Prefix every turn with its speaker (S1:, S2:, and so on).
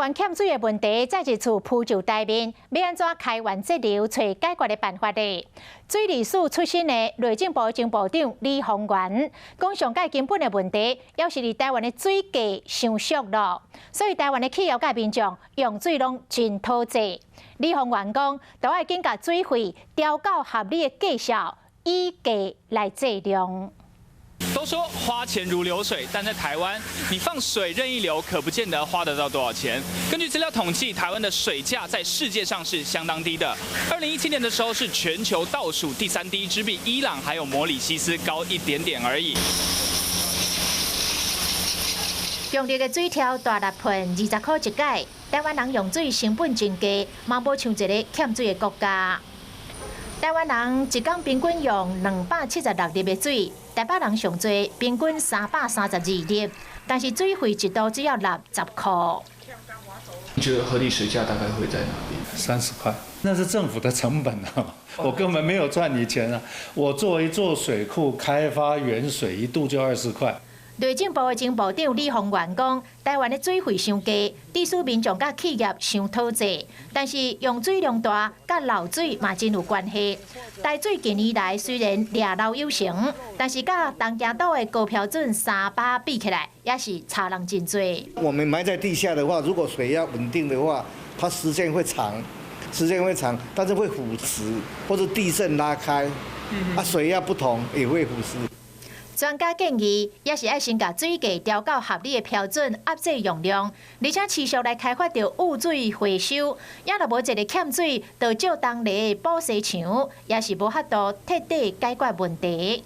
S1: 灣欠水的問題再一次浮上台面，欲按怎開源節流，揣解決的辦法呢？水利署出身的內政部前部長李鴻源講，上蓋根本的問題，猶是佇台灣的水價傷俗囉，所以台灣的企業佮民眾用水攏真討債。李鴻源講，著愛緊共水費調到合理的價數，以價來制量。
S2: 都說花錢如流水，但在台灣，你放水任意流，可不見得花得到多少錢。根據資料統計，台灣的水價在世界上是相當低的。2017年的時候是全球倒數第三低，只比伊朗還有摩里西斯高一點點而已。
S1: 強力的水柱大力噴，20箍一改。台灣人用水成本真低，嘛無像一个欠水的國家。台灣人一工平均用276入的水，台北人上濟，平均332入，但是水費一度只要60箍。
S2: 你覺得合理水價大概會在哪邊？30
S3: 塊，那是政府的成本啊，我根本沒有賺你錢啊！我做一座水庫開發原水一度就20塊。
S1: 內政部的前部長李鴻源講，台灣的水費傷低，致使民眾佮企業傷討債，但是用水量大，佮漏水嘛真有關係。台水近年來雖然掠漏有成，但是佮東京都的高標準300比起來，也是差人真濟。
S4: 我們埋在地下的話，如果水壓穩定的話，它時間會長，時間會長，但是會腐蝕或者地震拉開，啊，水壓不同也會腐蝕。
S1: 專家建議，也是愛先共水價調到合理的標準，壓制用量，而且持續來開發著雨水回收。也若無一个欠水，就借東籬補西牆，也是無法度徹底解決問題。